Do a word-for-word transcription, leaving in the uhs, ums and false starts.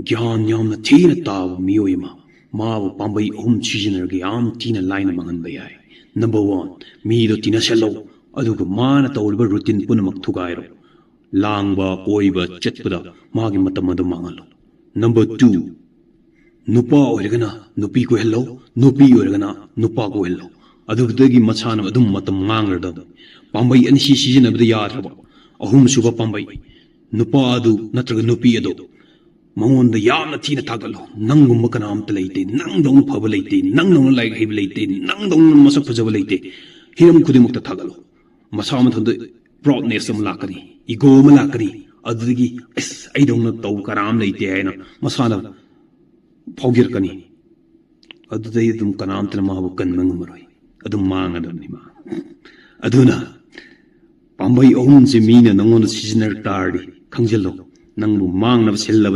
ꯒ꯭ꯌꯥꯟ ꯌꯥꯝꯅ ꯊꯤꯅ ꯇꯥꯕ ꯃꯤꯑꯣꯏ ꯑꯃ ꯃꯥꯕꯨ ꯄꯥꯝꯕꯩ ꯑꯍꯨꯝ ꯁꯤꯖꯤꯟꯅꯔꯒ ꯌꯥꯝ ꯊꯤꯅ ꯂꯥꯏꯅ ꯃꯥꯡꯍꯟꯕ ꯌꯥꯏ꯫ ꯅꯝꯕꯔ ꯋꯥꯟ, ꯃꯤꯗꯣ ꯇꯤꯟꯅꯁꯜꯂꯣ, ꯑꯗꯨꯒ ꯃꯥꯅ ꯇꯧꯔꯤꯕ ꯔꯨꯇꯤꯟ ꯄꯨꯝꯅꯃꯛ ꯊꯨꯒꯥꯏꯔꯣ꯫ ꯂꯥꯡꯕ, ꯀꯣꯏꯕ ꯆꯠꯄꯗ ꯃꯥꯒꯤ ꯃꯇꯝ ꯑꯗꯨ ꯃꯥꯡꯍꯜꯂꯣ꯫ ꯅꯝꯕꯔ ꯇꯨ, ꯅꯨꯄꯥ ꯑꯣꯏꯔꯒꯅ ꯅꯨꯄꯤ ꯀꯣꯏꯍꯜꯂꯣ, ꯅꯨꯄꯤ ꯑꯣꯏꯔꯒꯅ ꯅꯨꯄꯥ ꯀꯣꯏꯍꯜꯂꯣ꯫ ꯑꯗꯨꯗꯒꯤ ꯃꯁꯥꯅ ꯑꯗꯨꯝ ꯃꯇꯝ ꯃꯥꯡꯂꯗꯕꯅꯤ꯫ ꯄꯥꯝꯕꯩ ꯑꯅꯤꯁꯤ ꯁꯤꯖꯤꯟꯅꯕꯗ ꯌꯥꯗ꯭ꯔꯕ꯫ ꯑꯍꯨꯝꯁꯨꯕ ꯄꯥꯝꯕꯩ, ꯅꯨꯄꯥ ꯑꯗꯨ ꯅꯠꯇ꯭ꯔꯒ ꯅꯨꯄꯤ ꯑꯗꯨ ꯃꯉꯣꯟꯗ ꯌꯥꯝꯅ ꯊꯤꯅ ꯊꯥꯒꯠꯂꯨ꯫ ꯅꯪꯒꯨꯝꯕ ꯀꯅꯥꯝꯇ ꯂꯩꯇꯦ, ꯅꯪꯗꯧꯅ ꯐꯕ ꯂꯩꯇꯦ, ꯅꯪꯗꯧꯅ ꯂꯥꯏꯔꯤꯛ ꯍꯩꯕ ꯂꯩꯇꯦ, ꯅꯪꯗꯧꯅ ꯃꯁꯛ ꯐꯖꯕ ꯂꯩꯇꯦ꯫ ꯍꯤꯔꯝ ꯈꯨꯗꯤꯡꯃꯛꯇ ꯊꯥꯒꯠꯂꯨ꯫ ꯃꯁꯥ ꯃꯊꯟꯇ ꯄ꯭ꯔꯥꯎꯗꯅꯦꯁ ꯑꯃ ꯂꯥꯛꯀꯅꯤ, ꯏꯒꯣ ꯑꯃ ꯂꯥꯛꯀꯅꯤ꯫ ꯑꯗꯨꯗꯒꯤ ꯑꯁ, ꯑꯩꯗꯧꯅ ꯇꯧꯕ ꯀꯅꯥꯝ ꯂꯩꯇꯦ ꯍꯥꯏꯅ ꯃꯁꯥꯅ ꯐꯥꯎꯖꯔꯛꯀꯅꯤ꯫ ꯑꯗꯨꯗꯩ ꯑꯗꯨꯝ ꯀꯅꯥꯝꯇꯅ ꯃꯥꯕꯨ ꯀꯟꯕ ꯉꯝꯃꯔꯣꯏ꯫ ꯑꯗꯨꯝ ꯃꯥꯡꯉꯗꯕꯅꯤ ꯃꯥ꯫ ꯑꯗꯨꯅ ꯄꯥꯝꯕꯩ ꯑꯍꯨꯝꯁꯦ ꯃꯤꯅ ꯅꯪꯉꯣꯟꯗ ꯁꯤꯖꯤꯟꯅꯔꯛ ꯇꯥꯔꯗꯤ ꯈꯪꯖꯤꯜꯂꯣ, ꯅꯪꯕꯨ ꯃꯥꯡꯅꯕ ꯁꯤꯜꯂꯕꯅꯤ꯫